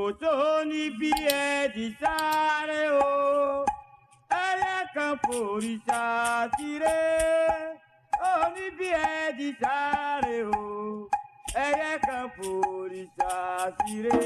Kò tó ní bí ẹ ti sáré o, ẹyẹ kan fòrìṣà tiré. Ó ní bí ẹ ti sáré o, ẹyẹ kan fòrìṣà tiré.